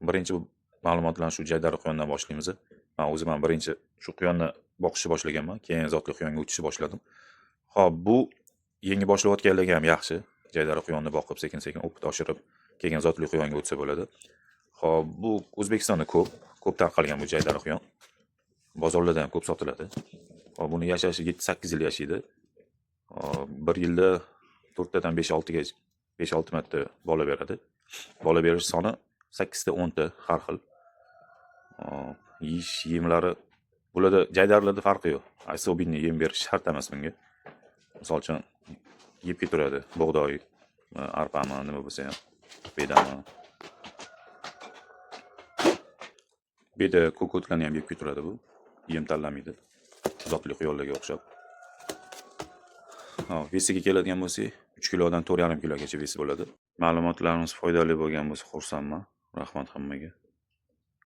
Birinchi ma'lumotlarni shu jaydari quyondan boshlaymiz. Man o'zim ham birinchi shu quyonni boqishni boshlaganman, keyin zotli quyonga o'tishni boshladim. Xo'p, bu yangi boshlayotganlarga ham yaxshi. Jaydari quyonni boqib, sekin-sekin опыт oshirib, keyin zotli quyonga o'tsa bo'ladi. Xo'p, bu O'zbekistonda ko'p, ko'p tarqalgan bu jaydari quyon. Bozorlarda ham ko'p sotiladi. Xo'p, buni yashashi 7-8 yil yashaydi. Xo'p, bir yilda 4 tadan 5-6 gacha 5-6 marta bola beradi. Bola berish soni 8 ta 10 ta har xil. Xo'p, yeyish yemlari bularda, jaydarlarda farqi yo'q. Особенный yem berish shart emas bunga. Misol uchun, yeb ketaveradi. Bug'doy, arpami, nima bo'lsa ham, bedami. Beda, ko'k o'tlarni ham yeb ketaveradi bu. Yem tanlamaydi. Zotli quyonlarga o'xshab. Xo'p, вес iga keladigan bo'lsak, 3 kilodan 4,5 kilogacha вес i bo'ladi. Ma'lumotlarimiz foydali bo'lgan bo'lsa, xursandman. Rahmat hammaga.